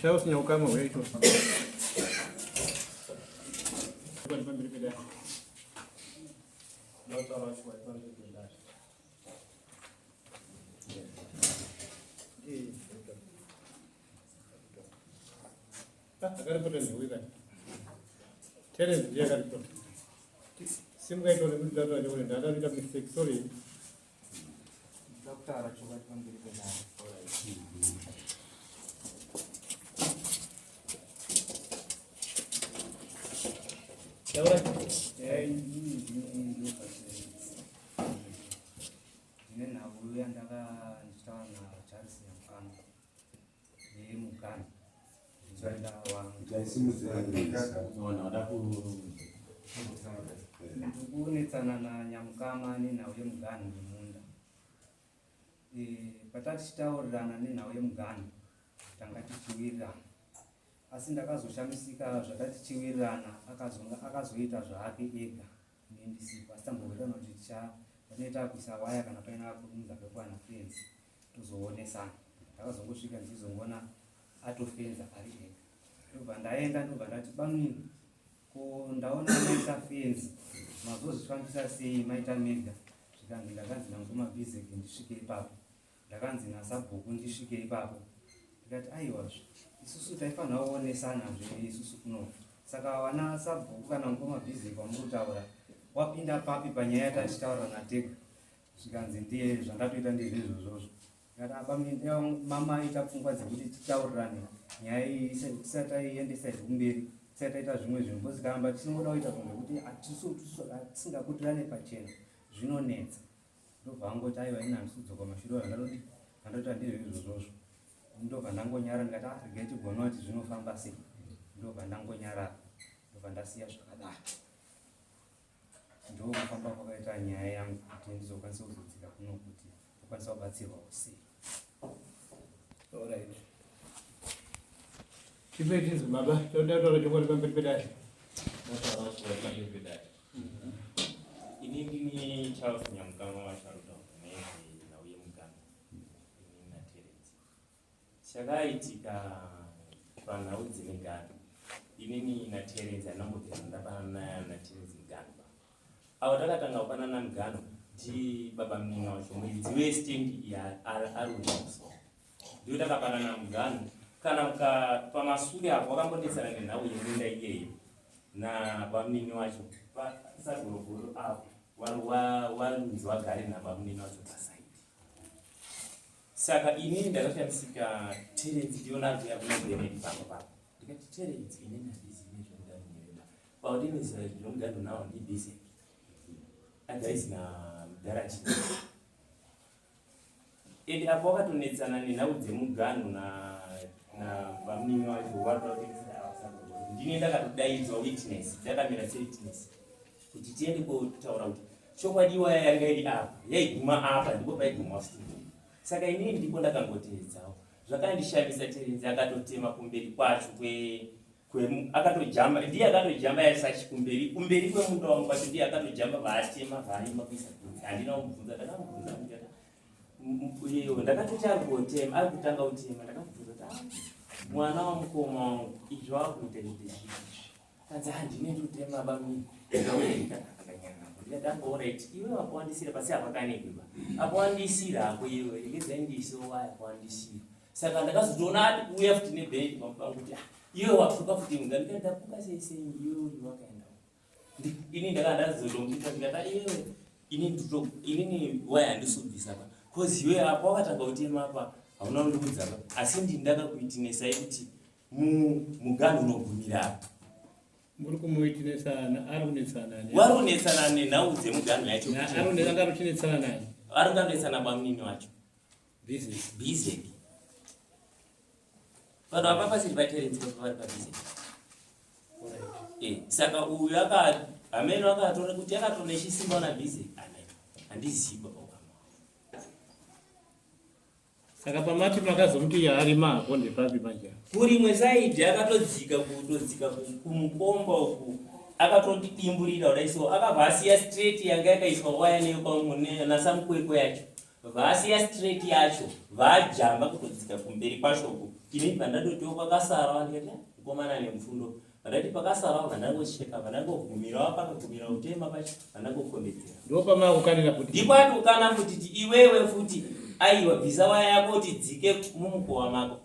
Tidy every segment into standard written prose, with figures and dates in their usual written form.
Charles Nyaukama weito. Pamberi pedare. Ndotaura chokwadi pamberi pedare. Akaripota nhau ikati. Terence ndiye akaripota. Simuka itore kuti ndataura chokwadi ndakaita mistake sorry. Ndakutaura chokwadi pamberi pedare. Taura. Ndine nhau yandaka ndichitaura naCharles Nyamukano yemugano ndichaenda wangu. Ndikunetsana naNyamukama nenhau yemuganhu wemunda. Patatichitaurirana nenhau yemuganhu tanga tichiwirirana asi ndakazoshamisika zvatatichiwirirana akazoita zvaake ega ini ndisipo asi tambowirirana kuti tinoita kuisa waya kana paina kurumidza pekuwana fenzi tozoonesana. Ndakazongosvika ndichizongoona atofenza ari ega ndobva ndaenda ndobva ndati bamnini ko ndaona maisa fenzi mazozvifambisa sei maita mega zvikanzi ndakanzi namukoma Bizek ndisvike ipapo ndakanzi nasabhuku ndisvike ipapo ndikati aiwazve isusu taifanira kuonesana zve isusu kuno saka wana sabhuku kana mukoma Bizek wamuri kutaura wapinda papi panyaya yatachitaura natega zvikanzi ndiye zvandatoita ndizvo izvozvozvo ndikati apa mama ita pfungwa dzekuti titaurirane nyaya iyi tisati taiendesa izvi kumberi tisati taita zvimwe zvinhu because karamba tichingoda kuita zvinhu zvekuti tisingabudirane pachena zvinonetsa ndobva angoti aiwa ini handisi kudzoka mashure ayo ndatodi andatoita ndizvo izvozvozvo ndobva ndangonyara ndikati ah regai tigona kuti zvinofamba sei ndobva ndangonyarara ndobva ndasiya zvakadaro ndokufamba kwakaita nyaya yangu kuti ndizokwanisa kuzodzika kuno kuti ndokwanisa kubatsirwawo sei. Alright. Tipei tinzwe baba, toda kutaura chokwadi pamberi pedare. Ndataura chokwadi pamberi pedare. Ini ndini Charles Nyamukama wacharuta nhau yemuganga. Ini naTerence. Chakaitika panhau dzemigano inini naTerence handina kumbobvira ndapanana naTerence mugano ba. Avo takatanga kupanana mugano ndi baba munini wacho muridzi westand yaarunso ndiyo takapanana mugano kana pamasure apo wakambonetsana nenhau yemunda iyeyo nabamunini wacho pasagorogoro apo warunzi wagare nabamunini wacho pasaidi Saka inini ndakashamisika Terence ndiona akuya kuna Bernard pamba papa. Ndikati Terence inini handizivi nezvemuganhu newe ba. Pakuti inoziva zvemuganhu nawo ndibhize. Otherwise na mudhara chii. Ende apo wakatonetsana nenhau dzemuganhu na na bamunini wacho watoda kutengesera ndini ndakatodaidzwa witness ndakamira sewitness kuti tiende kotaura kuti chokwadi waya yanga iri apa yaiguma apa ndipo paiguma studio saka inini ndipo ndakangoteedzawo zvakandishamisa terenzi akatotema kumberi kwacho kwe akatojamba ndiye akatojamba yasachi kumberi kumberi kwemunda wangu kwacho ndiye akatojamba vaatema vaarima kuisa kunze handina kumubvunza ndakamubvunza ndikati ndakatoti ari kotema ari kutanga kutema ndakamubvunza kuti ah, mwana wamukoma wangu izvi wakuita ndezvii Kanzi handine ndotema bamnini. Ndikawereka akanyarara. Ndikati ango alright iwe wakuwandisira pasi apa kanenge ba. Akuwandisira hako iwe regedzai ndiise waya akuwandisira. Saka ndakazotoona ati kuuya futi nebhenji pamupangu kuti ah iwe wapuka futi munda ndikati ndapuka sei sei iwe uri wakaenda. Ini ndakanga ndazotomupika ndikati ah, iwewe ini ndito inini waya handisi kubvisa pa cause iwe apa wakatanga kutema apa hauna kundiudza pa asi ndini ndakakuitinesai kuti muganhu unogumira apa muri kumuitinetsana ari kunetsana nani wari kunetsana nenhau dzemuganhu yacho anga ari kuchinetsana nani ari kunetsana bamunini wacho business busy vanhu apa pasiri paterence papa vari pabusy eh, saka uyu aka hameno akatora kuti akatora nechisimba ona busy hameno handizivi baba ukama Saka pamati makazomuti yaarima hapo ndepapi manje? Kurimwe side akatodzika kutodzika kumukomba uku akatondidimburira kudai so akabva asiya straight yanga yakaiswa waya nasamukwekwe yacho. Vasiya straight yacho vajamba kutodzika kumberi kwacho uko. Ini pandadotiwo pakasarawo ndikati ah, mukomana ane mufundo. Pandati pakasarawo vandangocheka vandangogumirawo pakagumira utema pacho vandangokombedzera. Ndopamakukanira futi. Ndipo atokana futi ti iwewe futi aiwa bvisa waya yako kuti dzike mumukowa mako.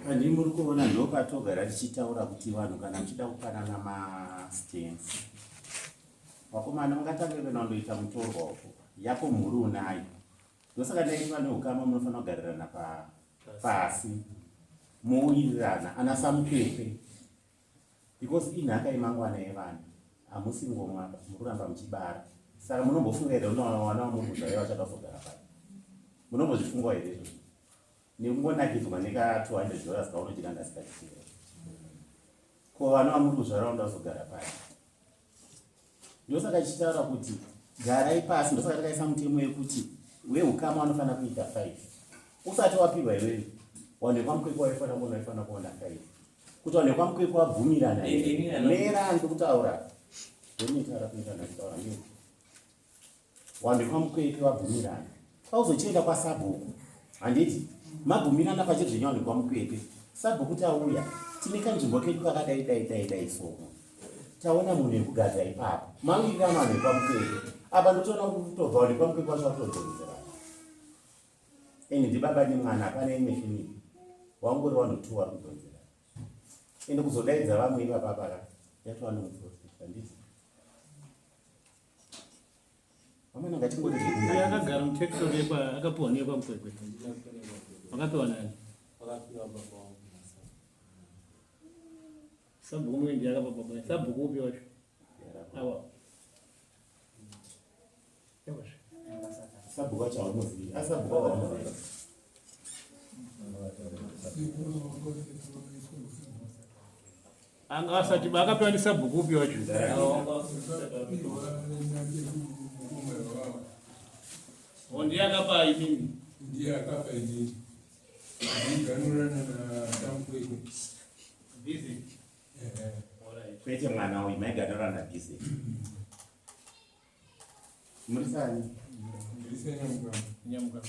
Handi muri kuona ndopatogara tichitaura kuti vanhu kana muchida kupanana mastands vakomana mungatange kuenda kundoita mutorwa uko yako mhuri unayo ndosaka ndaiti vane ukama munofanira kugarirana pasi mowirirana ana samukwekwe Because inhaka yemangwana yevana hamusi ngomwa mukuramba muchibara saka munombofunga here unowana wana wamuri kuzvara vachada kuzogara pai munombozvifungawo here izvozvo nekungonakidzwa neka 200 dollars kaunodya ndasikatichera ko vana vamuri kuzvara vanoda kuzogara pai Ndosaka tichitaura kuti garai pasi, ndosaka takaisa mutemo yekuti weukama vanofanira kuita 5. Usati wapirwa iwewe, vanhu vekwamukwekwe waifanira kuona waifanira kuona 5. Kuti vanhu vekwamukwekwe wabvumirana here? Mera ndikutaura. Ndinotaura kuita ndikutaura mera. Vanhu vekwamukwekwe vabvumirana. Pauzochienda kwasabhuku handiti mabvumirana pachezvenyu vanhu vekwamukwekwe. Sabhuku tauya tine kanzvimbo kedu kakadai dai dai dai soko. Taona munhu yekugadza ipapo. Mawirirana vanhu vekwamukwekwe. Apa ndotoona kuti kutobva vanhu vekwamukwekwe vacho vakutodzoredzerana. And ndibaba nemwana hapana imwe family. Wangori vanhu two vari kudhonzerana. Ende kuzodaidza vamwe ipapa paka yatova nomuprocess handiti. Uyo akagara mutekisori yekwa akapiwa neyekwa Mukwekwe. Wakapiwa nani? Sabhuku mumwe ndiye akapa baba. Sabhuku upi wacho? Awa. Sabhuku wacho haunozivi. Asi sabhuku wavo haunozivi. Anga asati akapiwa ndisabhuku upi wacho? Oh, ndiye akapa imimi. Ndiye akapa inini. Ndiganurana naSamukwekwe. Busy. Kwete mwana uyu maiganurana busy. Muri sani? Ndiri senyamuka. Nyamuka.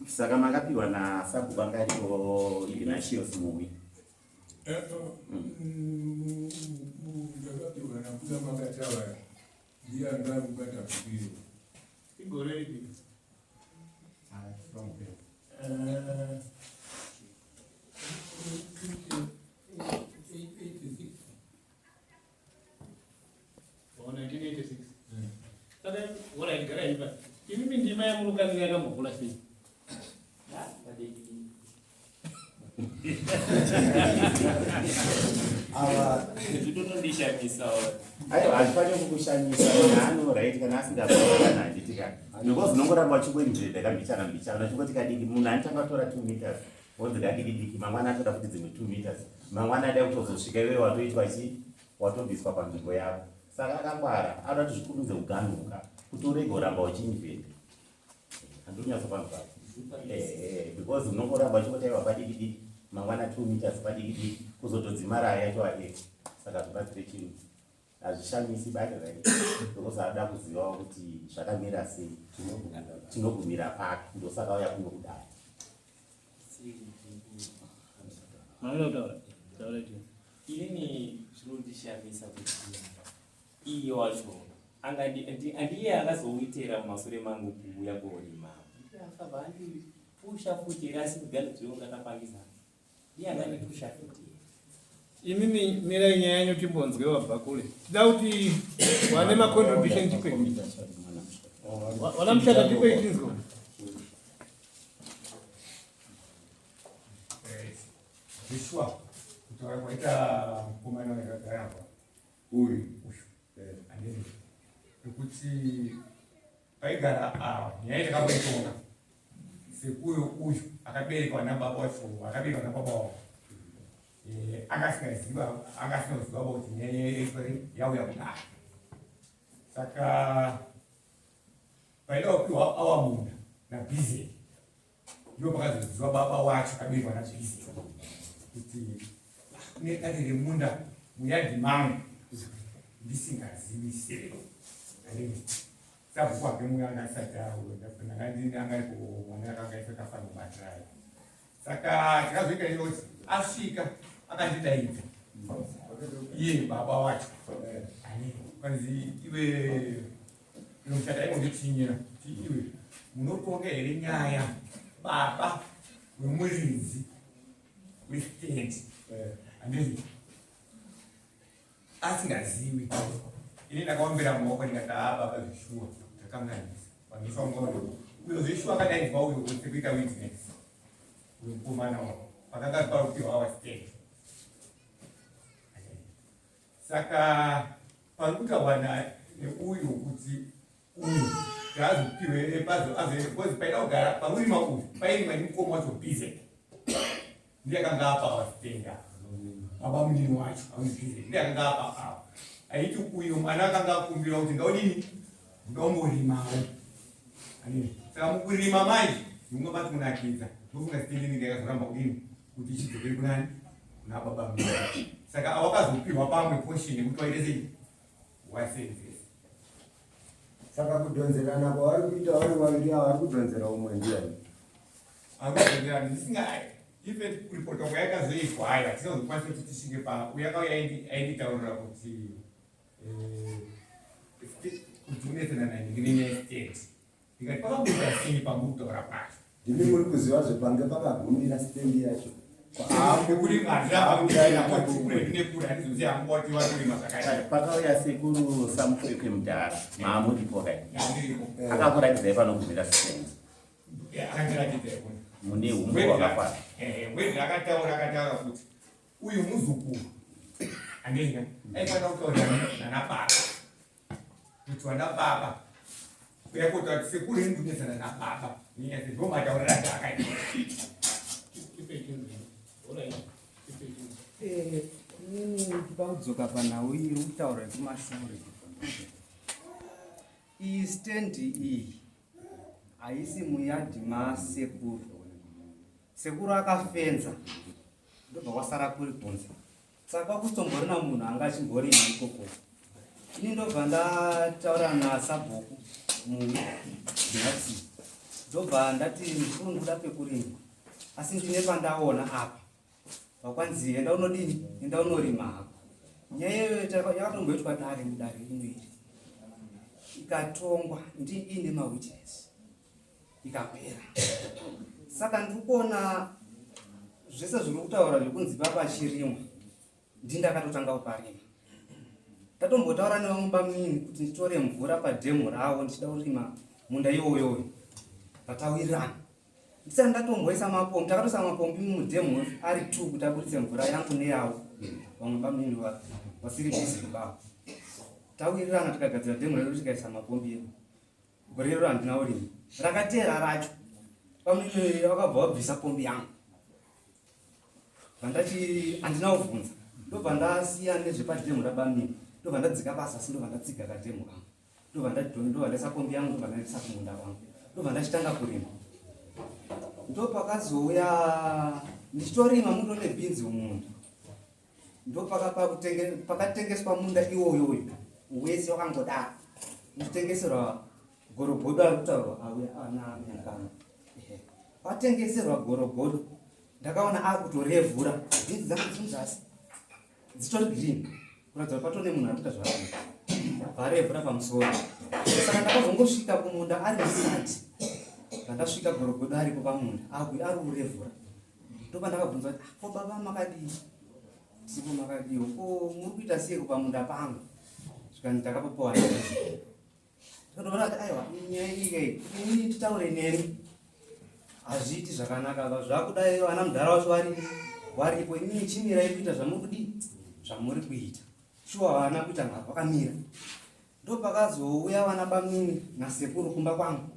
Saka makapiwa nasabhuku anga ariko Ignatius Muwi. Ndakapiwa nambuya makatavara. Ndiye anga ari kubata bhuku iro. Igore ripi? Oh, 1986. Saka alright, garai pasi. Imimi ndima yamunokanira yakambokura sei? Ava zvitotondishamisawo. Aiwa hazvifaniri kukushamisa munhu ano right kana asingabana handiti ka because unongoramba uchingoinveda kambichana mbichana uchingoti kadiki munhu anotanga kutora 2 meters wonzi kadiki diki mangwana atoda futi dzimwe 2 meters mangwana ada kutozosvika iwewe watoitwa chii watobviswa panzvimbo yako saka akangwara anoda kuti zvikurumidze kuganhuka kuti urege kuramba uchiinveda handonyatsopanzwa because unongoramba uchingoti aiwa padiki diki mangwana 2 meters padiki diki kuzotodzimara yacho ake saka zvibatsire chinhu hazvishamisi bati right because anoda kuzivawo kuti zvakamira sei tinogumira papi ndosaka uya kuno kudai Inini zvinondishamisa kuti iye wacho andiye akazowitera mumasure mangu kuuya korima akabva andipusha futi here asi kuganudziro ngatapangidzana ndiye akandipusha futi. Imimi mirai nyaya yenyu timbonzwe wabva kule. Tida kuti wane macontribution tipei. Wana mushata tipei tinzwe. Zvishwa kutaura kwaita mukomana wekagara apa uyu uyu andini nekuti paigara ava nyaya yatakamboitonga sekuyo uyu akaberekwa nababa wacho akaberekwa nababa wavo eh, angasingaziva angasinoziva kuti nyaya yauya kudai saka paida kupiwa awa munda nabhizi ndipo pakazoziva baba wacho akaberekwa nabhizi kuti kune dare remunda. muyadhi mangu ndisingazivisire. Sabhuku wake muya anga asati auya, ndanga ndini anga ari mwana akanga isati afanira kubatirayo. Saka takazoita iyo kuti asvika akandidaidza iye baba wacho kanzi, iwe inomuchata aingonditinyira kuti iwe munotonga here nyaya baba wemuridzi westendi handizvo asingazivi. Ini ndakaombera mumaoko ndikati, haa baba, zvishuwa takanganisa vanofamba uyo zveshuwa akadaidzwa uyo sekuita witness uyo mukomana wavo pakanga pakupiwa our stand. Saka pari kutaurwa neuyu kuti uyu ngaazopiwe pazo because paida kugara paurima uyu pairimwa nemukoma wacho busy ndiye akanga apa watenga baba munini wacho auzi ndiye akanga apa apa aiti uyo mwana akanga akumbira kuti ngaudini ndomorimawo. Saka mukurima manje ndinobati kunakidza ndofunga stendi inenge yakazoramba kudini kuti ichidzokere kunani kuna baba munini. Saka awakazopiwa pamwe portion yekuti waite sei wasenzesa. Saka kudhonzerana kwavari kuita vari vaviri ava, vari kudhonzera umwe ndiani? Akudhonzerana ndisinga ife kuripota kwayakazoitwa haya tisazokwanisa kuti tisvike pa uyo akauya ainditaurira kuti kuti unetsana nani nenyaya yestendi. Ndikati pakamboita sei pamukutaura pacho? Ndimi muri kuziva zvepange pakagumira stendi yacho. Pakauya sekuru Samukwekwe mudhara maamuripo kai akakuratidzai panogumira stendi mune umbo wakakwana. Wedhi akataura akataura kuti uyu muzukuru andinga aifanira kutaurira nana baba kuti vana baba uya kutaura kuti sekuru ini ndinetsana nababa nenyaya ndo mataurira ake akaita. Inini ndoda kudzoka panhau iyi iri kutaura yekumashure. Iyi stendi iyi haisi muyadhi masekuru. Sekuru akafenza ndobva kwasara kuri kunze, saka kwakusitomborina munhu anga achimborima ikoko. Ini ndobva ndataura nasabhuku mudhati, ndobva ndati mukuru, ndikuda pekurima asi ndine pandaona apa vakwanzi enda unodini, enda unorima hako. Nyaya iyoyo yakatomboitwa dare mudare ino iri ikatongwa ndi iine mawitness ikapera. Saka ndiri kuona zvese zviri kutaura zvekunzi papa chirimwa ndi ndakatotanga kuparima. Ndatombotaura nevamwe bamnini kuti nditore mvura padhemu ravo ndichida kurima munda iwoyoyo, vatawirirana. Ndisati ndatomboisa mapombi, takatoisa mapombi mudhemu ari two kuti aburitse mvura yangu neyawo vamwe bamnini vasiri busy kubaba. Tawirirana tikagadzira dhemu redu tikaisa mapombi edu. Gore rero handina urimi, rakateera racho bamnini vakabva vabvisa pombi yangu. Vandati handina kuvhunza, ndobva ndasiya nezvepadhemu rabamnini, ndobva ndadzika pazasi, ndobva ndatsiga kadhemu kangu, ndobva ndobva ndaisa pombi yangu, ndobva ndaisa kumunda kwangu, ndobva ndachitanga kurima. Ndopakazouya ndichitorima muto nebhinzi mumunda, ndopakatengeswa munda iwoyoyo wese wakangodaro uchitengeserwa gorogodo ari kutaurwa auya ana nyangano. Watengeserwa gorogodo, ndakaona akutorevhura bhinzi dzangu dziri muzasi dzitori green kuratidza kuti patone munhu ari kuita zvaari varevhura pamusoro. Saka ndakazongosvika kumunda ari musati ndakasvika gorogodo aripo pamunda ari kurevhura. Ndopandakabvunza kuti, "Ah, ko baba makadii?" Sipo makadiwo, ko muri kuita seiko pamunda pangu? Zvikanzi ndakapopowa. Ndikatoona kuti aiwa, nyaya iyi inini titaure nemi hazviiti zvakanaka ba zvakudai vana mudhara wacho vari waripo, inini chimirai kuita zvamuri kudii zvamuri kuita. Shuwa vana kuita ngaro vakamira. Ndopakazouya vana bamnini nasekuru kumba kwangu.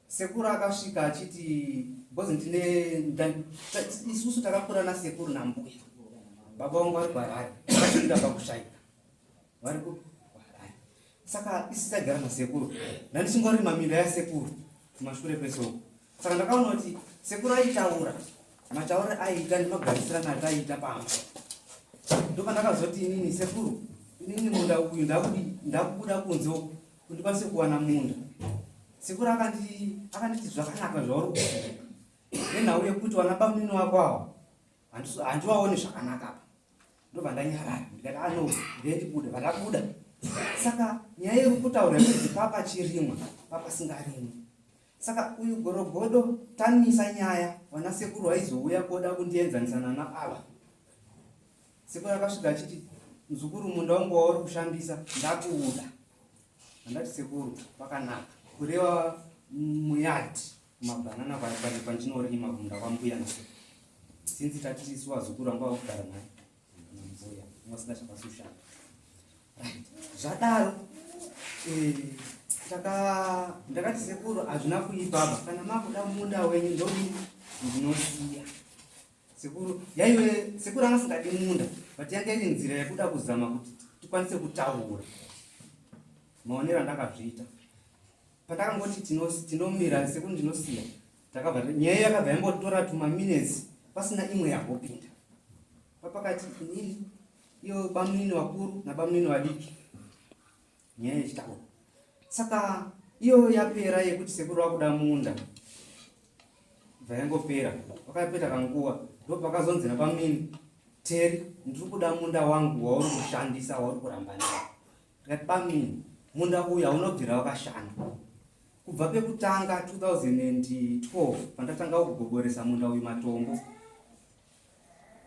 Sekuru akasvika achiti because ndine isusu takakura nasekuru nambuya, baba vangu vari kuHarare, vakasvikira pakushaika vari kuHarare. Saka isi taigara nasekuru, ndandichingorima minda yasekuru kumashure kwesoko. Saka ndakaona kuti sekuru aitaura matauriro aiita nemagarisirano ataiita pamba. Ndopandakazoti inini sekuru, inini munda uyu ndakudi ndakubuda kunze uku kuti ndikwanise kuwana munda. Sekuru akandi akanditi zvakanaka zvauri kufunga. Nenhau yekuti wana bamunini wako awa handiwaoni zvakanaka apa. Ndobva ndanyarara ndikati ano ah, ndendibuda vandabuda. Saka nyaya iri kutaura yekuti papa chirimwa papa singarimwi. Saka uyu gorogodo tamisa nyaya vana sekuru vaizouya koda kundienzanisa nana ava. Sekuru akasvika achiti mzukuru munda wangu wauri kushandisa ndakuuda. Andati sekuru pakanaka kureva muyadhi kumabhanana kwandinorima kumunda kwambuya nasekuru. Since tati tisu vazukuru vanga vakugara naye nambuya vasina chakasushanda. Right. Zvadaro eh, taka ndakati sekuru hazvina kuipa kana makuda munda wenyu ndodii ndinosiya. Sekuru yaive sekuru anga asingadi munda but yanga iri nzira yekuda kuzama kuti tikwanise kutaura maonero andakazviita pandakangoti tinomira sekuru ndinosiya takabva nyaya yakabva yambotora tumaminutes pasina imwe yambopinda papakati inini iyo bamunini vakuru nabamunini vadiki nyaya yechitaura saka iyo yapera yekuti sekuru vakuda munda bva yangopera vakapeta kanguva ndopakazonzi nabamunini Terry ndiri kuda munda wangu wauri kushandisa wauri kuramba nawo ndikati bamunini munda uyu haunobvira wakashanda kubva pekutanga 2012 pandatanga kugoboresa munda uyu matombo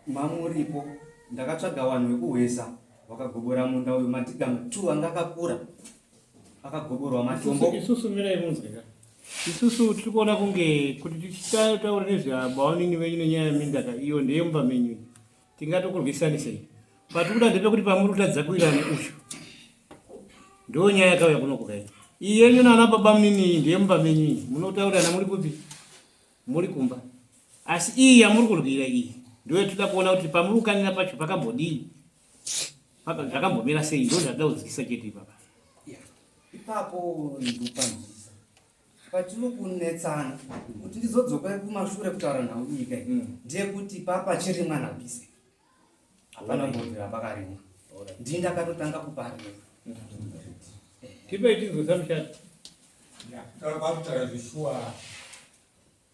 Mamuripo ndakatsvaga vanhu vekuhwesa vakagobora munda uyu madhiga two anga akakura akagoborwa matombo. Isusu mirai munzwe ka. Isusu tiri kuona kunge kuti tichitaura nezveabaonini venyu nenyaya yeminda ka iyo ndeyemumba menyu. Tingatokurwisanisei. Patiri kuda ndepekuti pamuri kutadza kuwirana uyu. Ndiyo nyaya yakauya kuno kukai. Iyi yenyu nana baba munini iyi ndeyemumba menyu iyi. Munotaurirana muri kupi? Muri kumba. Asi iyi yamuri kurwira iyi ndiyo yatoda kuona kuti pamuri kukanira pacho pakambodii. Zvakambomira sei ndo zvatoda kunzwisisa chete ipapa. Ipapo ndopanzwisisa. Patiri kunetsana kuti ndizodzoka kumashure kutaura nhau iyi kai ndeyekuti papa chirimwa nabise. Hapana kumbobvira pakarimwa. Ndini ndakatotanga kuparima. Tipei tinzwe samushati. Ya, kutaura kwakutaura zveshuwa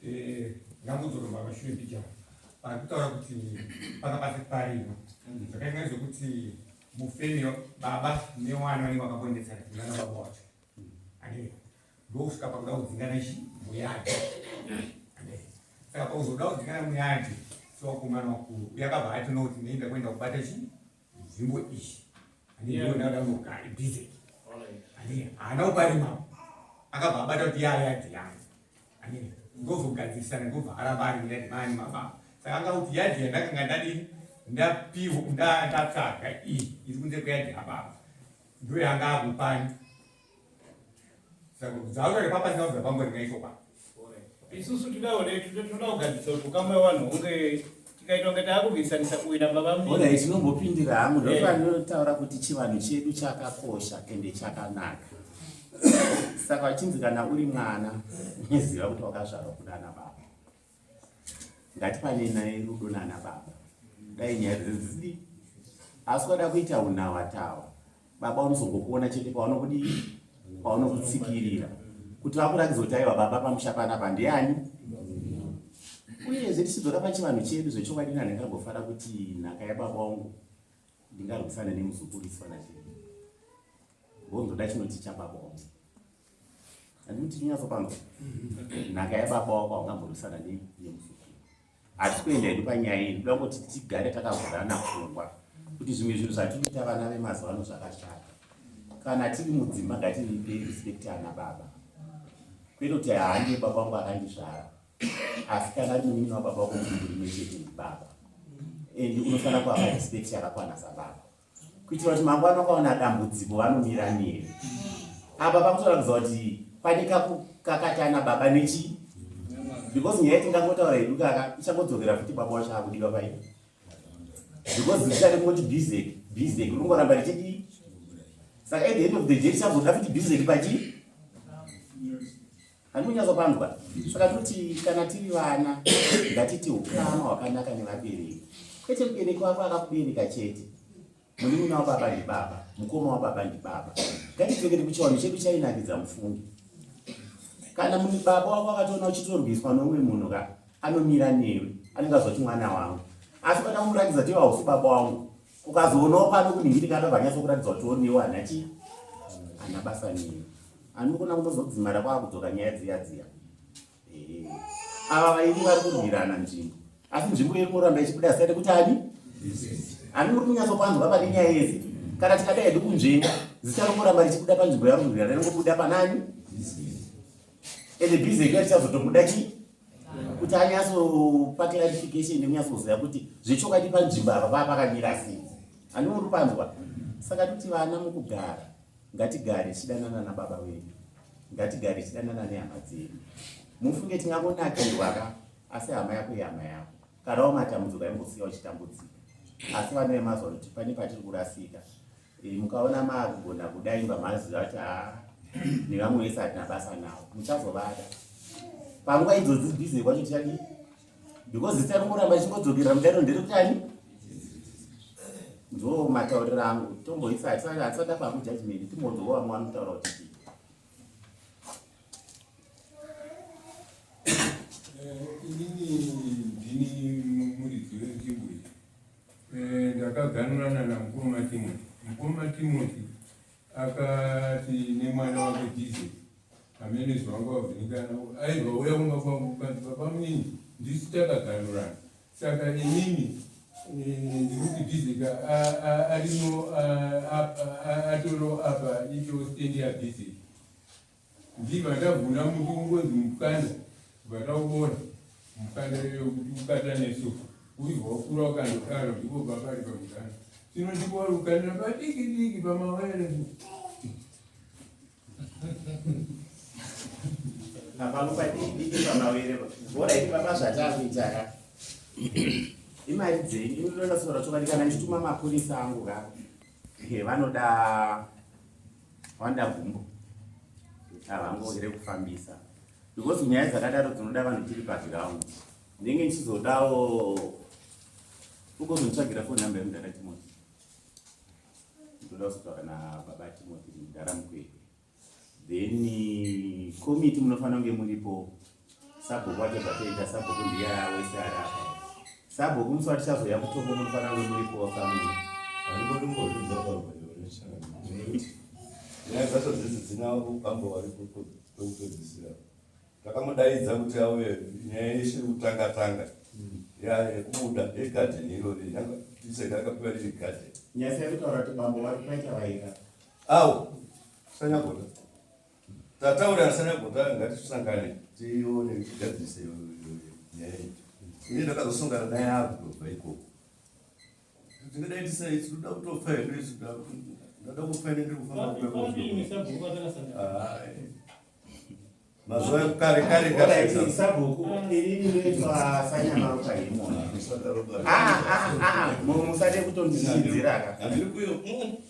eh, ngangodzoromba mashure mbichana pari kutaura kuti panga pasi parimwa zvakaita nezvekuti mufemio baba newana vanenge vakambonetsana dzingana baba wacho ane ndokusvika pakuda kudzingana chi muyadhi saka pakuzoda kudzingana muyadhi sewakomana wakuru uye akabva ati no kuti ndinoenda kuenda kubata chi nzvimbo iyi andinoda kugara busy andi haana kuparima akabva abata kuti yayadhi yangu andi ndozogadzirisana ndobva aramba ari muyadhi maani mababa saka anga kuti yadhi yandakanga ndadini ndapiwa ndatsvaga iyi iri kunze kweyadhi yababa ndoyanga akupani Isusu tinoda kugadzirisa kuti ukama wevanhu hunge tikaita kunge taakurwisanisa uyu nababa mudiki. Alright, tinombopindira hangu ndopanotaura kuti chivanhu chedu chakakosha ende chakanaka. Saka vachinzi kana uri mwana unoziva kuti wakazvarwa kunana baba. Ngatipanenai rudo nana baba. Dai nyaya dzidzi asi ukada kuita unawatawa baba unozongokuona chete paunokudii paunokutsikirira kuti vakuratidza kuti aiwa baba pamusha panapa ndiani uyezve tichidzoka pachivanhu chedu zvechokwadi nani ndingambofara kuti nhaka yababa wangu ndingarwisane nemuzukuru isifana chedu vonzoda chinoti chababa wangu handikuti tinyatsopanzwa nhaka yababa wako haungamborwisana nemuzukuru Hatisi kuenda hedu panyaya iyi, ndoda kungoti tigare takavhurana pfungwa kuti zvimwe zvinhu zvatinoita vana vemazuva ano zvakashata. Kana tiri mudzimba ngativipe respect ana baba, kwete kuti haandiye baba vangu akandizvara, asi kana ari munin'ina wababa wako mudumbu rimwe chete ndibaba, and unofanira kuvapa respect yakakwana sababa. kuitira kuti mangwana ukaona dambudziko vanomira newe apa pakutoratidza kuti pane kakukakatana baba nechi because nyaya tingangotaura hedu kaka ichangodzokera futi baba wacho akudiwa pai because zita rekungoti bizek bizek ringoramba richidii saka at the end of the day tichazoda futi bizek pachii Handikunyatsopanzwa. Saka toti kana tiri vana ngatiti ukama hwakanaka nevabereki. Kwete mubereki wako akakubereka chete. Munin'ina wababa ndibaba, mukoma wababa ndibaba. Ngatidzokere kuchivanhu chedu chainakidza mufunge. Kana muni baba wako akatoona uchitorwiswa noumwe munhu ka, anomira newe, anenge azoti mwana wangu. Asi ukada kumuratidza kuti iwe hausi baba wangu, ukazoonawo pano kunhingirika anobva anyatsokuratidza kuti onewe hana chii, hana basa newe. Anokona kutozodzimara kwakudzoka nyaya dziya dziya. Ava vairi vari kurwirana nzvimbo asi nzvimbo iri kuramba ichibuda zita rekuti ani ani muri kunyatsopanzwa pane nyaya yese kana tikada hedu kunzvenga zita rongoramba richibuda panzvimbo yari kurwirana ringobuda panani ende bhizi ega richazotobuda chii kuti anyatsopa clarification nekunyatsoziva kuti zvechokwadi panzvimbo apa paa pakamira sei ani muri kupanzwa saka toti vana mukugara Ngatigare tichidanana nababa vedu. Ngatigare tichidanana nehama dzedu. Mufunge tingangonakirwa ka asi hama yako ihama yako. Kana wamatambudziko aimbosiya uchitambudzika. Asi vana vemazuva ano pane patiri kurasika. E, mukaona maakugona kudai imba maziva kuti haa nevamwe vese hatina basa navo. Muchazovada. Panguva idzodzi busy kwacho tichadii? Because zita ringoramba richingodzokerera mudaro nderekuti ani? Ndo matauriro angu tomboisa hatisati tapa kujudgment timbonzwa vamwe vanotaura kuti chii. Eh, inini ndini muridzi wenzvimbo iyi eh, ndakaganurana namukoma Timothy. Mukoma Timothy akati nemwana wake Jesus Hameno izvo vanga vavhiringana aibva uya kumba kwangu kukanzi baba munini ndisu takaganurana saka inini eh, ndikuti bhizika arimo atoro apa ito stendi yabhizika ndibva ndavhuna muti ungonzi mukanda bva ndauona mukanda kuti ukata nesu uibva wakura ukandodaro ndipo baba ari pamukanda tino ndipo wari kukandira padiki diki pamawere Apa padiki pamawere orit baba zvatakuita ka imari dzenyu inoda sora chokwadi kana ndichituma mapurisa angu ka vanoda vanoda gumbo havangogere kufambisa because nyaya dzakadaro dzinoda vanhu tiri paground ndenge ndichizodawo ugozonditsvagira phone number yemudhara Timothy ndoda kuzotaura nababa Timothy mudhara Mukwekwe then komiti munofanira kunge muripo sabhuku wacho zvatoita sabhuku ndiye wese ari apa sabhuku musi watichazouya kutombo munofanira kunge muripowo samuri nyaya dzacho dzese dzina bambo vari kwekupedzisira Takamudaidza kuti auye nyaya yeshe kutanga tanga ya yekubuda yegarden irori yanga tiseka akapiwa riri garden. Nyaya yekutaura kuti bambo vari kumaita vaira. Awo sanyagota. Tataura sanyagota ngatisangane tione tigadzirise nyaya iyi. Ini ndakazosangana naye akubva ikoko. Tingadai tisai tinoda kutofa hedu isu ndada kufa ini ndiri kufamba kuya. Mazuva ekare kare kare. Sabhuku inini ndoitwa sanyamaropa hemona. Ah ah ah musade kutondishidzira ka. Handiri kuyo.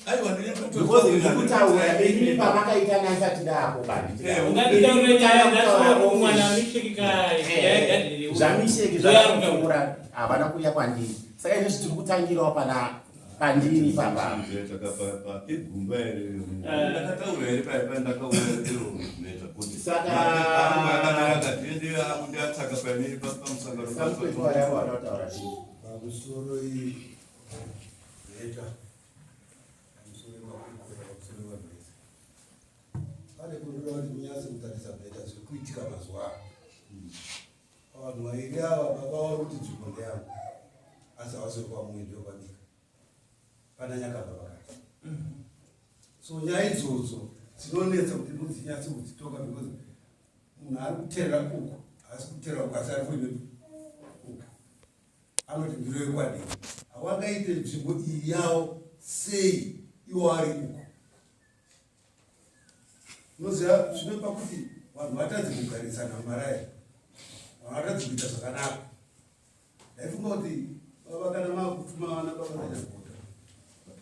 Aiwa ndiri kuto. Because ndiri kutaura inini pamakaita nasati ndako bandi. Ungataura nyaya dzacho mwana misheki ka. Zvamisheki zvakapfuura havana kuuya kwandiri. Saka izvi tiri kutangirawo pana pandiri papa pegumba here ndakataura here paya paya ndakauya iro meta kuti saka ndiende akundiatsaka painini pamusangano samukwetwayavo chii pamusoro iyi meta pamusoro makurukota pamusoro vanhu vese pane kunoda kuti munyatse kutarisa meta zviri kuitika mazuva ano Pavanhu vairi ava baba vari kuti nzvimbo ndeyangu asi havasiri kwamuye ndokwabika pana nyakabva pakati so nyaya idzodzo dzinonetsa kuti mudzinyatse kudzitonga because munhu ari kuterera uku haasi kuterera uku asi ari kurime uku anoti ndiro yekwadii hawangaite nzvimbo iyi yavo sei iwo ari uku Unoziva zvinopa kuti vanhu vatadze kugarisana mumaraya, vanhu vatadze kuita zvakanaka. Ndaifunga kuti baba kana makutuma vana baba vanyagota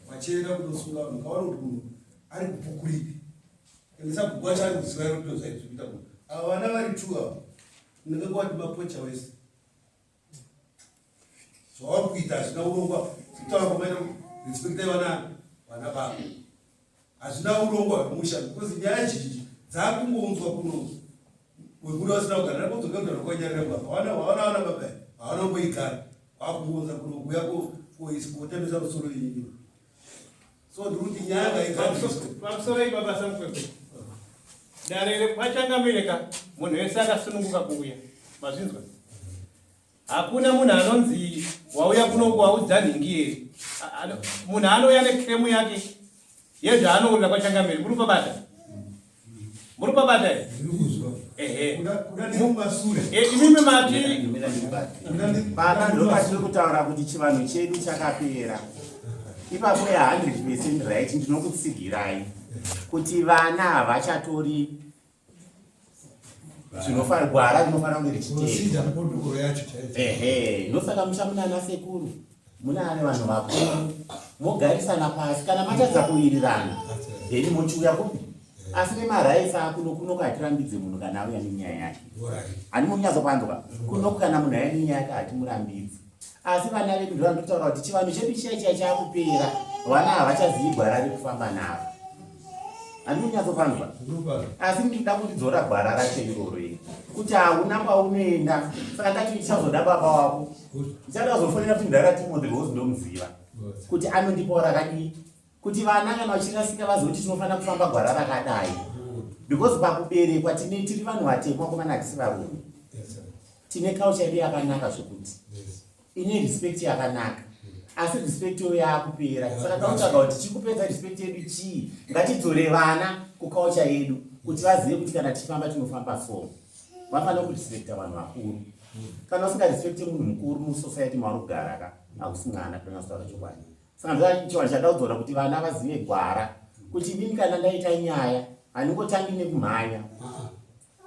vachienda kunosunga vanhu kaona kuti munhu ari kupukuripi ende sabhuku wacho ari kuziva iro kuti zvaizvikuita munhu ava vana vari two ava ndinenge kwati mapocha wese. Zvavari kuita hazvina urongwa. Kutaura kwamaita respectai vana vana baba. Hazvina urongwa hwemusha because nyaya zhinji dzakungounzwa kuno wekuda vasina kugara nakodzoka kugara kwanyarira baba. Hawana hawana vana baba hawana kumboigara. Vakungounza kuno kuya kotambisa musoro yenyu. So ndiri kuti nyaya ngaigadziriswe. Pamusoro baba Samukwekwe. Dare rekwachangamire ka munhu wese akasununguka kuuya. Mazvinzwa? Hakuna munhu anonzi wauya kuno waudza nhingi here. Munhu anouya nekremu yake yezvaanourira kwachangamire. Muri pabata? Muri pabata here? Ehe. Kuda ndiri Eh, imimi mati Baba ndopatiri kutaura kuti chivanhu chedu chakapera. Ipapo ya 100% right ndinokutsigirai kuti vana havachatori zvinofanira gwara rinofanira kunge richiteedzwa. Ehe, ndosaka musha muna ana sekuru muna ane vanhu vakuru mogarisana pasi kana matadza kuwirirana then mochiuya kupi asi nemaraisi akuno kunoku hatirambidze munhu kana auya nenyaya yake hani munyatsopanzwa kunoku kana munhu auya nenyaya yake hatimurambidzi asi vana vedu ndovanototaura kuti chivanhu chedu chiya chiya chakupera vana havachazivi gwara rekufamba navo handi munyatsopanzwa asi ndinoda kutidzora gwara racho iroro iri kuti hauna kwaunoenda saka ndati ndichazoda baba wako ndichada kuzofonera kuti mudhara timothy because ndomuziva kuti anondipawo rakadii kuti vana kana vachirasika vazive kuti tinofanira kufamba gwara rakadai because pakuberekwa tine tiri vanhu vatema komana hatisi varume tine culture yedu yakanaka zvekuti ine respect yakanaka asi respect yo yaakupera saka takutsvaga kuti chikupedza respect yedu chii ngatidzore vana kuculture yedu kuti vazive kuti kana tichifamba tinofamba so vafanira kurespecta vanhu vakuru kana usingarespekte munhu mukuru musociety mauri kugara ka hakusi mwana tonyasotaura chokwadi saka ndochivanhu chada kudzora kuti vana vazive gwara kuti inini kana ndaita nyaya handingotangi nekumhanya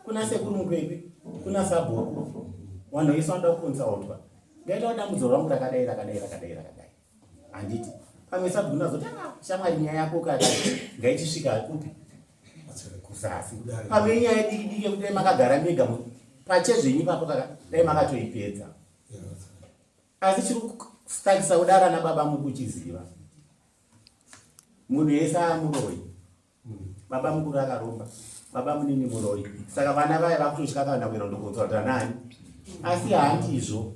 kuna sekuru mukwekwe kuna sabhuku vanhu vese vanoda kukonsautwa ndaita dambudziko rangu rakadai rakadai rakadai rakadai handiti pamwe sabhuku nazoti ah, shamwari nyaya yako kada ngaichisvika kupi kuzasi pamwe inyaya diki diki yekuti dai makagara mega pachezvenyu ipapo kaka dai makatoipedza asi chiri kustakisa kudara nababa mukuchiziva munhu yese amuroyi baba mukuru akaromba baba munini muroyi saka vana vaya vakutotya kana kuenda kundokonsulta nani asi handizvo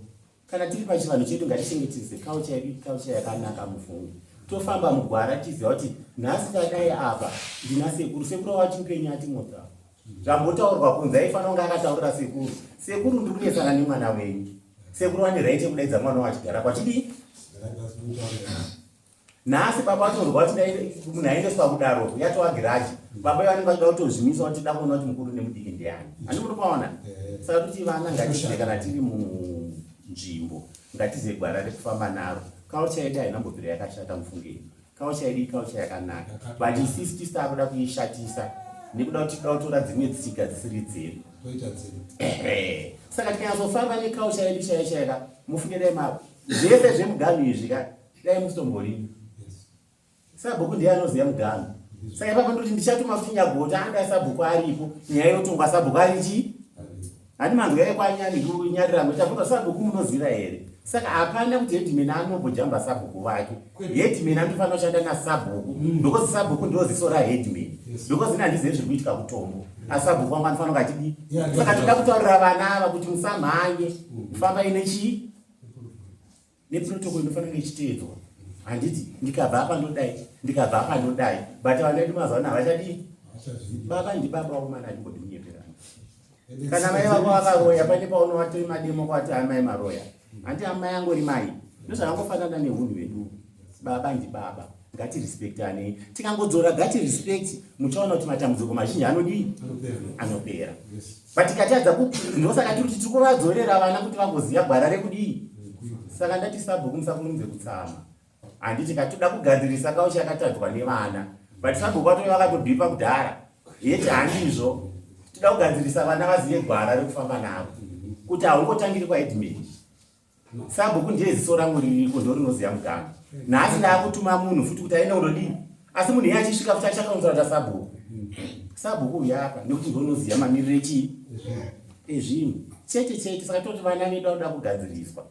kana tiri pachivanhu chedu ngatichengetedze culture yedu culture yakanaka mufungi tofamba mugwara tichiziva kuti nhasi tadai apa ndina sekuru sekuru wachimupenyu atimodza zvambotaurwa kunze aifanira kunge akataurira sekuru sekuru ndiri kunetsana nemwana wenyu sekuru vane right yekudaidza mwana wachigara kwachidii nhasi baba vatonzwa kuti dai munhu aendeswa kudaro yatova giraji baba vanenge vachida kutozvimisa kuti da kuona kuti mukuru nemudiki ndiani handi munopaona saka kuti vana ngatizive kana tiri munzvimbo ngatizive gwara rekufamba naro culture yedu haina mbobvira yakashata mufungei culture yedu iculture yakanaka but isisi tisi takuda kuishatisa nekuda kuti tida kutora dzimwe tsika dzisiri dzedu saka tikanyatsofamba neculture yedu chaiyo chaika mufunge dai ma zvese zvemuganhu izvi ka dai musitomborimi sabhuku ndiye anoziva muganhu saka ipapo ndoti ndichatuma kuti nyagota anga sabhuku aripo nyaya yotongwa sabhuku ari chii handi manzwa yekwanyarirango chabvuka sabhuku munoziva here saka hapana kuti hedimeni anombojamba sabhuku vake hedimeni anotofanira kushanda nasabhuku because sabhuku ndo ziso rahedimeni because ini handizive zviri kuitika kutombo asi sabhuku wangu anofanira kunge achidii saka toda kutaurira vana ava kuti musamhanye fambai nechii neprotocol inofanira kunge ichiteedzwa handiti ndikabva apa ndodai ndikabva apa ndodai but vana vedu mazuva ano havachadii baba ndibaba wakomana atimbodi kunyeperana kana mai vako vakaroya pane paunovati mademo kwati amai maroya handi amai angori mai ndozvakangofanana nehunhu hwedu baba ndibaba ngatirespektanei tikangodzora gati respect muchaona kuti matambudziko mazhinji anodii anopera but tikatadza ndosaka tiri kuti tiri kuvadzorera vana kuti vagoziva gwara rekudii saka ndati sabhuku musakurumidze kutsama handiti katoda kugadzirisa kauchi yakatadzwa nevana but sabhuku vatove vakatobhipa kudhara yeti handizvo toda kugadzirisa vana vazive gwara rekufamba navo kuti haungotangiri kwaedmeni Sabhuku ndiye ziso rangu ririko ndorinoziva muganhu. Nhasi ndaakutuma munhu futi kuti aende kundodii? Asi munhu iye achisvika futi achakaunzira kuti sabhuku. Sabhuku uya apa nekuti ndonoziva mamiriro echii? Ezvinhu. Chete chete saka toti vana vedu vanoda kugadziriswa.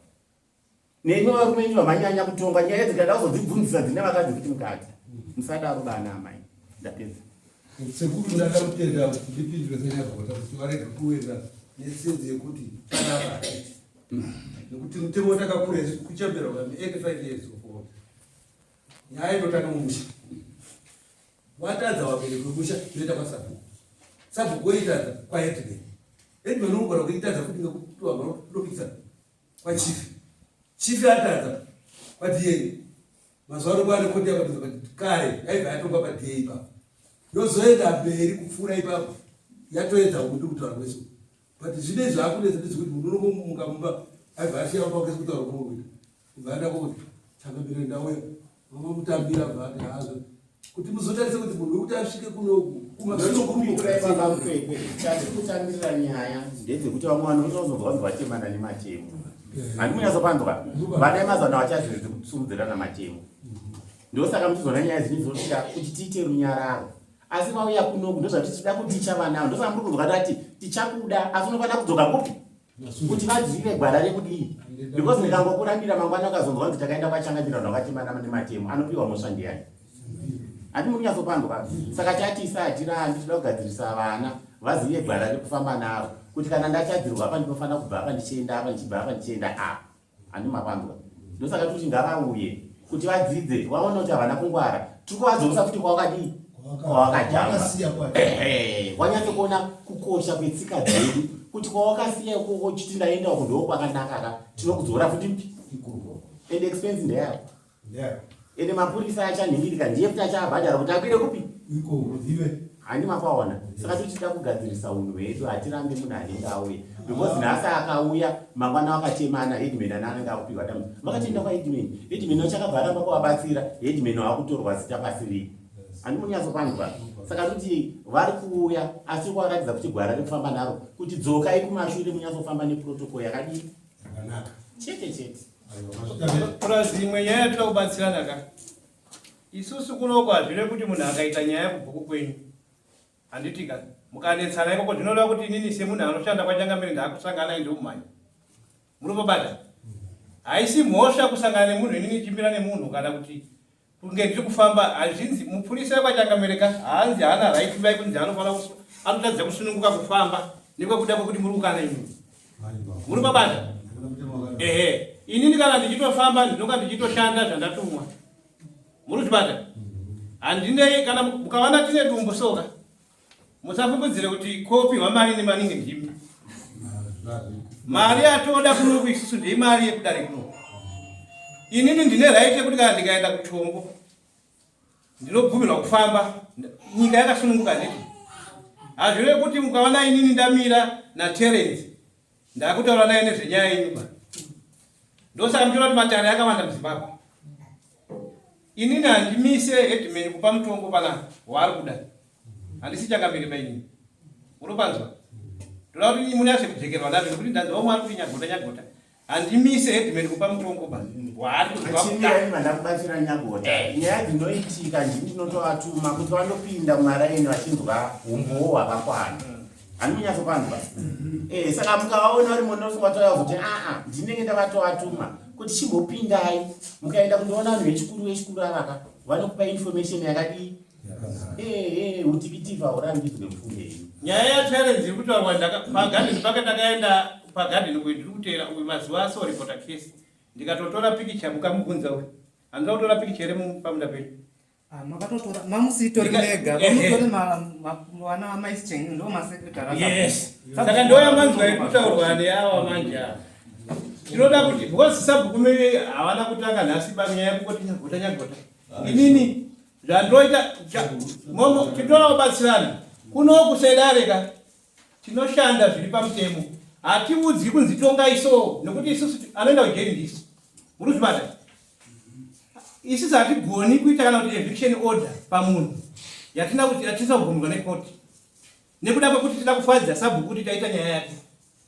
Nemi varume enyu vamanyanya kutonga nyaya dzikada kuzodzibvunzisa dzine vakadzi futi mukati. Musadaro bana amai. Ndapedza. Sekuru ndada kutenda kuti ndipindure senyagota kuti varege kuenda nesenzi yekuti panapa hatiti nekuti mutemo watakakura isu kuchembera kwami 85 years of old nyaya inotanga mumusha watadza vabereki vemusha yoenda kwasabhuku sabhuku woitadza kwaheadman headman unogona kuitadza futi nekuti vanhu vanopikisana kwachief chief atadza kwaDA mazuva ano kwane koti yakapinza but kare yaibva yatongwa paDA ipapo yozoenda mberi kupfuura ipapo yatoedza undi kutaura kwese but zvine zvaakunetsa ndezvekuti munhu unongomuka mumba aibva asiya mumba kwese kutaura kwamuri kuita kubva aenda kokuti changamire ndauya mamamutambira bva ati hazvo kuti muzotarise kuti munhu wekuti asvike kunoku kumasokupindura chatiri kutambirira nyaya ndedzekuti vamwe vanhu vozozobva vanzi vatemana nematemo handi munyatsopanzwa vana vemazano vachazivi dzekusurudzirana matemo ndosaka muchizoona nyaya dzinizosvika kuti tiite runyararo asi vauya kunoku ndozvatinoda kuticha vana avo ndosaka muri kunzwa tati tichakuda asi unofanira kudzoka kupi kuti vazive gwara rekudii because ndikangokurambira mangwana ukazonzwa kunzi takaenda kwachangamira vanhu vakatemana nematemo anopiwa mhosva ndiyani handi muri kunyatsopandwa saka chati isa hatirambi tinoda kugadzirisa vana vazive gwara rekufamba naro kuti kana ndachadzirwa apa ndinofanira kubva apa ndichienda apa ndichibva apa ndichienda apa handi mapandwa ndosaka tikuti ngavauye kuti vadzidze vaone kuti havana kungwara tiri kuvadzosa futi kwavakadii kwavakajamba wanyatso kuona kukosha kwetsika dzedu kuti kwawakasiya ikoko uchiti ndaenda uko ndoo kwakanaka ka tinokudzora futi mpi and expense ndeyako ende mapurisa achanhingirika ndiye futi achabhadhara kuti akwire kupi handi mapaona saka tichida kugadzirisa unhu hwedu hatirambi munhu anenge auya because nhasi akauya mangwana wakatemana headman ana anenge akupiwa dambudziko vakatoenda kwaheadman headman wachakabva aramba kuvabatsira headman wakutorwa zita pasiri handi munyatsopanzwa saka kuti vari kuuya asi kuvaratidza kuti gwara rekufamba naro kuti dzokai kumashure munyatsofamba neprotocol yakadii chete chete Plus imwe nyaya yatoda kubatsirana ka. Isusu kunoko hazvire kuti munhu akaita nyaya kubhuku kwenyu. Handiti ka. Mukanetsana ikoko zvinoda kuti inini semunhu anoshanda kwachangamire ndakusangana ndomumhanya. Munopabata? Haisi mhosva kusangana nemunhu inini chimbira nemunhu kana kuti kunge ndiri kufamba hazvinzi mupurisa wekwachangamire ka haanzi haana right vai kunzi anofanira anotadza kusununguka kufamba nekwekuda kwekuti muri kukana imimi muri pabata ehe inini kana ndichitofamba ndinonga ndichitoshanda zvandatumwa muri kuzvibata handinei kana mukawana tine dumbu soka Musafungidzire kuti kopiwa mari nemaningi ndimi. Mari yatoda kunoku isusu ndeimari yekudare kunoku. Inini ndine right yekuti kana ndikaenda kuchombo ndinobvumirwa kufamba nyika yakasununguka handiti. Hazvirevi kuti mukaona inini ndamira naTerence ndakutaura naye nezvenyaya yenyu ba. Ndosaka muchiona kuti matare akawanda muZimbabwe. Inini handimise headman kupa mutongo pana waari kuda. Handisi changamire mainini. Unopanzwa? Ndoda kuti munyatse kujekerwa nazvo nekuti ndanzwa vamwe vari kuti nyagota nyagota. Handimise headman kupa mutongo ba waari kunzwa kuda. Achimira ndakubatsira nyagota. Eh. Nyaya dzinoitika ndini ndinotovatuma kuti vanopinda mumaraini vachinzwa umbowo hwakakwana. Handimunyatsopanzwa. Eh, saka mukavaona vari munofunga vatouya kuti aa ndinenge ndavatovatuma kuti chimbopindai mukaenda kundoona vanhu vechikuru vechikuru avaka vanokupa information yakadii eh, eh, utikitivha haurambidzwe mfungei nyaya yaterence iri kutaurwa pagadheni pake takaenda pagadheni uyu ndiri kuteera uyu mazuva aso reporta case ndikatotora pikicha mukamubvunza uyu handina kutora pikicha here pamunda pedu Ah, makatotora mamusitori mega vamutori vana vamaischeng ndo masecretary yes saka ndoyamanzwa iri kutaurwa neawa manje ava tinoda kuti because sabhuku havana kutanga nhasi panyaya yekungoti nyagota nyagota inini zvandoita momo tinoda kubatsirana kuno kusedare ka tinoshanda zviri pamutemo hatiudzwi kunzi tongai so nekuti isusu anoenda kujeri ndisu muri kuzvibata isusu hatigoni kuita kana kuti eviction order pamunhu yatina kuti yatisina kubvumirwa nekoti nekuda kwekuti tida kufadza sabhuku kuti taita nyaya yake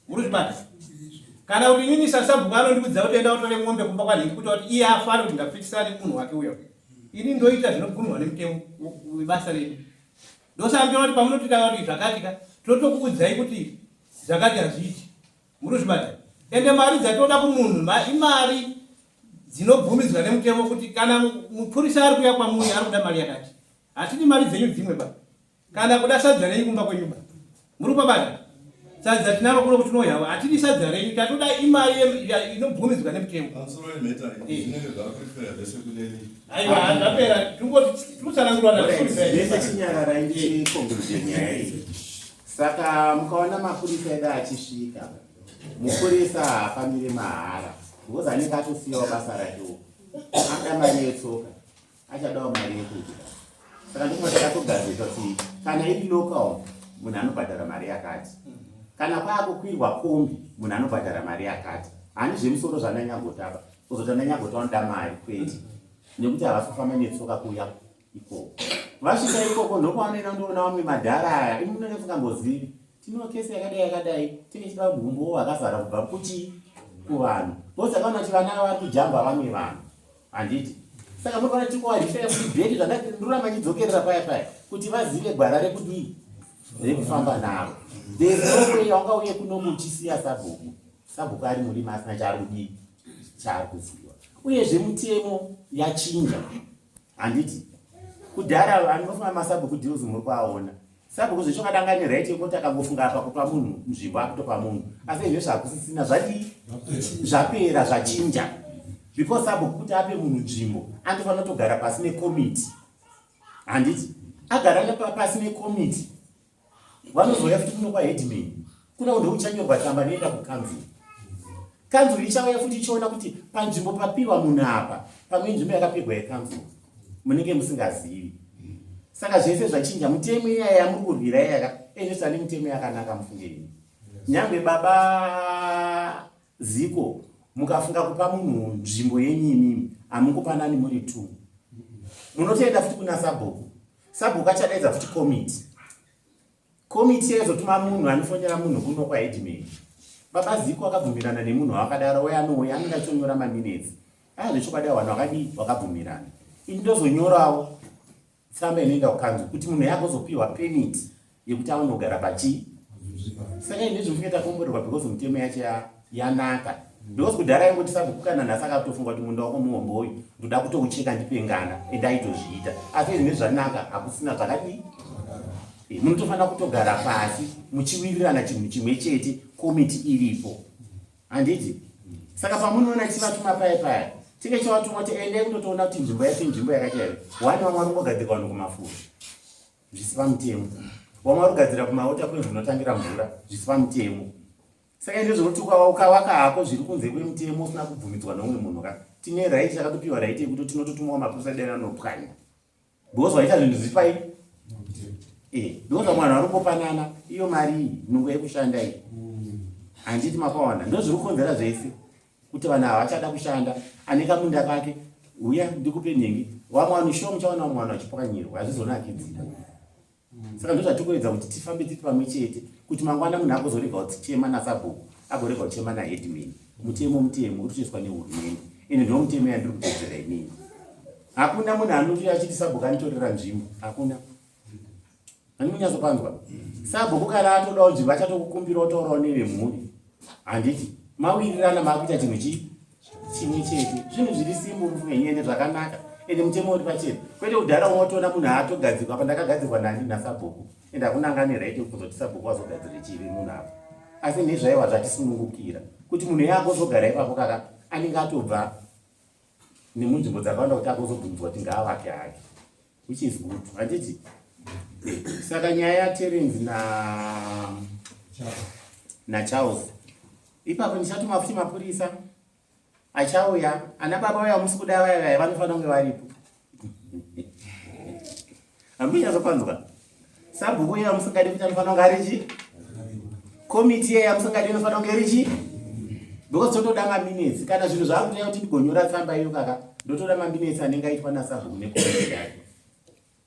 muri kuzvibata kana kuti inini sasabhuku anondiudza kuti enda utore mombe kumba kwanhingi kuti kuti iye afare kuti ndapikisana nemunhu wake uyo ini ndoita zvinobvumirwa nemutemo webasa redu ndosaka muchiona kuti pamunotoita kuti zvakati ka tinotokuudzai kuti zvakati hazviiti muri kuzvibata ende mari dzatinoda kumunhu imari Dzinobvumidzwa nemutemo kuti kana mupurisa ari kuuya kwamuri ari kuda mari yakati. Hatidi mari dzenyu dzimwe ba. Kana kuda sadza renyu kumba kwenyu ba. Muri kupabata? Sadza tinaro kuno kutinouyawo. Hatidi sadza renyu, tatoda imari inobvumidzwa nemutemo. Pamusoro wemheta zvinenge zvakurifera zvese kuneni. Aiwa, zvapera. Tingoti tikutsanangurana. Zvese chinyararai ndichiconclude nyaya iyi. Saka mukaona mapurisa edu achisvika, mupurisa haafambire mahara because anenge atosiyawo basa rake uko. Anoda mari yetsoka, achadawo mari yekudya. Saka ndiko takatogadzirisa kuti kana iri local munhu anobhadhara mari yakati, kana kwaakukwirwa kombi munhu anobhadhara mari yakati. Hani zvemusoro zvananyagotaba kuzoti ananyagota vanoda mari kwete, nekuti havasi kufamba netsoka kuuya ikoko. Vasvika ikoko ndopavanoenda kundoona vamwe madhara aya, imi munenge musingambozivi tino kesi yakadai yakadai, tinge tichida humbowo hwakazara kubva kuchi kuvanhu because takaona kuti vana ava vari kujamba vamwe vanhu, handiti? Saka muri kuona tikuwarifera kuti bheki zvandandoramba ndidzokerera paya paya kuti vazive gwara rekudii rekufamba naro. There is no way yaungauye kunoku uchisiya sabhuku, sabhuku ari murima asina chaari kudii chaari kuziva. Uyezve mutemo yachinja, handiti? Kudhara vanofamba masabhuku deals muri kuaona. Sabhuku zvechokwadi anga ane right yekuti akangofunga apa kupa munhu nzvimbo akutopa munhu, asi izvezvi hakusisina, zvadii, zvapera, zvachinja. Because sabhuku kuti ape munhu nzvimbo anotofanira kutogara pasi nekomiti, handiti? Agara pasi nekomiti vanozouya futi kuno kwaheadman, kuna kunhu kuchanyorwa tsamba inoenda kukanzuru. Kanzuru ichauya futi ichiona kuti panzvimbo papiwa munhu apa pamwe nzvimbo yakapirwa yekanzuru munenge musingazivi. Saka zvese zvachinja. Mutemo iya yamuri kurwira iyaka endesa nemutemo yakanaka mufunge imi. Nyangwe baba Ziko mukafunga kupa munhu nzvimbo yenyu imimi hamungopanani muri two, munotoenda futi kuna sabhuku. Sabhuku achadaidza futi komiti. Komiti yaizotuma munhu anofonera munhu kuno kwaheadman. Baba Ziko akabvumirana nemunhu wakadaro uye anouya anenge achitonyora maminutes. Aya zvechokwadi vanhu vakadii vakabvumirana. Ini ndozonyorawo tsamba inoenda kukanzuru kuti munhu yagozopiwa permit yekuti aonogara pachii. Saka ini ndizvo takomborerwa because mutemo yacho yanaka. Because kudhara aingoti sabhuku kana nhasi akatofunga kuti munda wako muhombe uyu ndoda kutoucheka ndipengana ende aitozviita. Asi izvi zvanaka hakusina zvakadii. Munotofanira kutogara pasi muchiwirirana chinhu chimwe chete, komiti iripo, handiti? Saka pamunoona chivatuma paya paya tinge chivatuma kuti endai kundotoona kuti nzvimbo yacho inzvimbo yakaita here. Wani vamwe vari kungogadzirwa vanhu kumafuro zvisi pamutemo, vamwe vari kugadzira kumauta kwenzi kunotangira mvura zvisi pamutemo. Saka izvi zvokuti ukavaka hako zviri kunze kwemutemo usina kubvumidzwa neumwe munhu ka, tine right yakatopiwa right yekuti tinototumawo mapurisa dai anopwanya because waita zvinhu zviri pai because vamwe vanhu vari kungopanana iyo mari iyi nungo yekushanda iyi, handiti? Makaona ndo zviri kukonzera zvese kuti vanhu havachada kushanda. Ane kamunda kake, uya ndikupe nhingi. Vamwe vanhu shuwa muchaona vamwe vanhu vachipwanyirwa, hazvizonakidzi. Saka ndo zvatikuedza kuti tifambe tiri pamwe chete kuti mangwana munhu agozorega kuchema nasabhuku, agorega kuchema naheadman. Mutemo mutemo uri kutoiswa nehurumende, ende ndo mutemo yandiri kutedzera inini. Hakuna munhu anouya achiti sabhuku anitorera nzvimbo, hakuna. Handimunyatsopanzwa. Sabhuku kana atodawo nzvimbo achatokukumbira otaurawo nevemhuri, handiti? Mawirirana maakuita chinhu chii chimwe chete. Zvinhu zviri simbo mufunge, ende zvakanaka, ende mutemo uri pachena, kwete kudhara unotoona munhu atogadzirwa apa ndakagadzirwa nani nasabhuku, ende hakuna anga ane right yekuzoti sabhuku azogadzire chivi munhu apa. Asi nezvaiwa zvatisunungukira kuti munhu iye agozogara ipapo kaka anenge atobva nemunzvimbo dzakawanda kuti agozobvunzwa kuti ngaavake hake, which is good, handiti? Saka nyaya yaTerence naCharles ipapo ndichatuma futi mapurisa achauya. Ana baba vaya musi kuda vaya vaya vanofanira kunge varipo. Hamunyatsopanzwa? Sabhuku iya musingadi kuti anofanira kunge arichi komiti iya yamusingadi inofanira kunge irichi, because totoda maminutes kana zvinhu zvaakutoya kuti ndigonyora tsamba iyo kaka ndotoda maminutes anenge aitwa nasabhuku nekomiti yake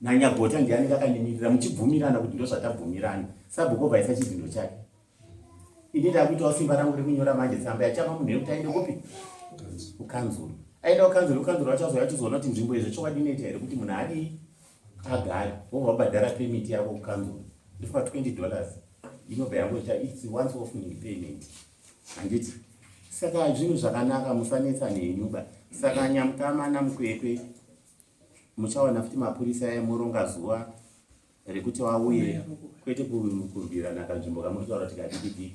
nanyagota, ndiye anenge akandimirira, muchibvumirana kuti ndozvatabvumirana. Sabhuku obva aisa chidhindo chake. Ini ndakuitawo simba rangu rekunyora manje tsamba yachapa munhu yekuti aende kupi, kukanzuru. Aenda kukanzuru, kukanzuru vachazouya vachizoona kuti nzvimbo izvo chokwadi inoita here kuti munhu adii agare. Wobva wabhadhara pemiti yako kukanzuru, ndifunga $20 inobva yangoita, its once off payment, handiti? Saka zvinhu zvakanaka musanetsa henyu ba. Saka nyamukama namukwekwe muchaona futi mapurisa aya moronga zuva rekuti vauye kwete kurwirana kanzvimbo kamuri kutaura kuti kadiki diki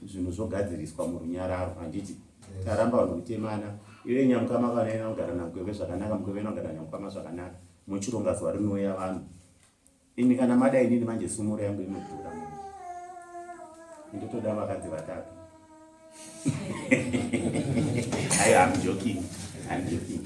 zvinhu zvogadziriswa murunyararo handiti taramba vanhu kutemana iwe nyamukama kana ina kugara namukwekwe zvakanaka mukwekwe ina kugara nyamukama zvakanaka mochironga zuva rinouya vanhu Ini kana mada inini manje sumuro yangu inodhura manje. Ndotoda vakadzi vatatu. Ayo I'm joking. I'm joking.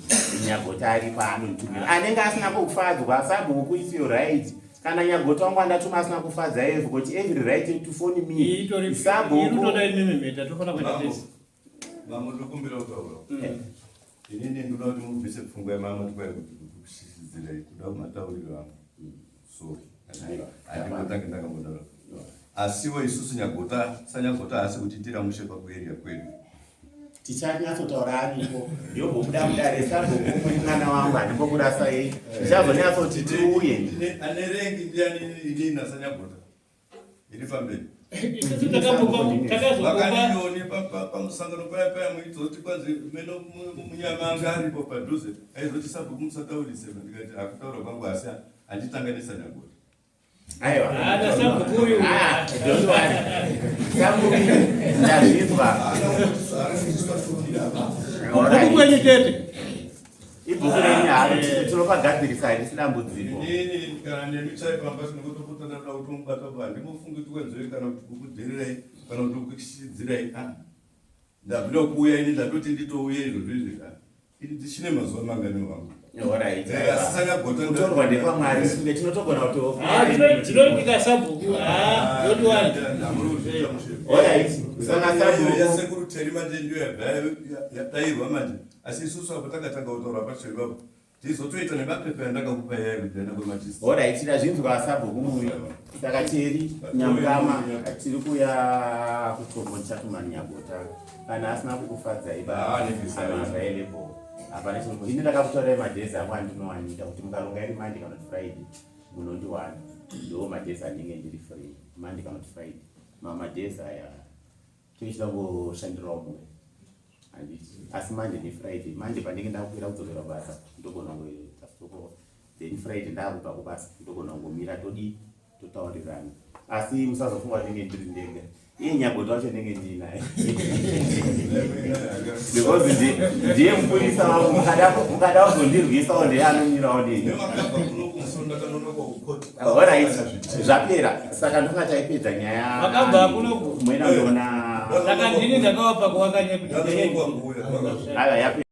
Nyagota ari pano nditumira. Anenge asina kufadzwa sabhuku is your right. Kana nyagota wangu andatuma asina kufadza I've got every right to phone me. Sabhuku. Itoda imimi mheta tofana kuita tese. Mambo ndokumbira kutaura. Inini ndoda kuti mubvise pfungwa yamama tikwai kuti kukusisidzirai kuda matauriro angu. Sorry. Handingotange ndakambodaro. Asiwo isusu nyagota sanyagota haasi kutiitira mushe pakueria kwedu. Tichanyatsotaura aripo ndiyombobuda mudare sabhuku muri mwana wangu handimbokurasai tichazonyatsoti tiuye. Ane rengi ndiani inini nasanyagota. Iri pamberi. Isusu takazokupa Vakandinione pamusangano paya paya muizoti kwanzi meno munyama anga aripo padhuze aizoti sabhuku musataurise ndikati akutaura kwangu asi handitanganisa nyagota. Aiwa. Haana sabhuku uyu. Ah, don't worry. Sabhuku ndazvinzwa. Kubhuku kwenyu chete. Ibhuku renyu haro tinopagadzirisa harisi dambudziko. Inini kana nemi chai pamba tinongotopota ndada kutomubata pa handimbofungi kuti wenzoi kana kuti kukudhererai kana kuti kukuchidzirai ah ndabvira kuuya ini ndatoti nditouye izvozvo izvi ah ini ndichine mazuva mangani wangu Alright. Eh, asi sanyagota Kutorwa ndekwamwari sunge tinotogona kuto. Ah, tinoitika sabhuku. Ah, don't worry. Alright. Saka sabhuku yasekuru Terry manje ndiyo yabva yadairwa manje asi isusu apo takatanga kutaura pacho ipapo tizotoita nemapepa yandakakupa yaya kuti ndaenda kwemajisi Alright, tazvinzwa sabhuku muvi. Saka Terry Nyamukama tiri kuya kutombo tichatuma Nyagota. Kana asina kukufadzai ba. Ah, nebvisai. I'm available. Hapana chimwe. Ini ndakakutaurirai madays angu andinowanika kuti mukaronga iri Monday kana kuti Friday munondiwana. Ndiwo madays andinenge ndiri free. Monday kana kuti Friday. Mamadays aya tochida kungoshandirawo mumwe. Handiti. Asi Monday neFriday. Monday pandinenge ndakukwira kudzokera kubasa ndogona kungoita stop off. Then Friday ndakubva kubasa ndogona kungomira todii totaurirana. Asi musazofunga kuti ndinenge ndiri ndega. Iye Nyagota wacho ndinenge ndiinaye. Because ndiye mupurisa wangu mukada kuzondirwisawo ndiye anomirawo neni. Nemakabva kuno kumusoro ndakanonoka kukoti. Alright, zvapera. Saka ndonga taipedza nyaya. Makabva kunoku? Mwena ndona. Saka ndini ndakavapa kuvakanya kuti Ndakanonoka kuuya. Aiwa yapera.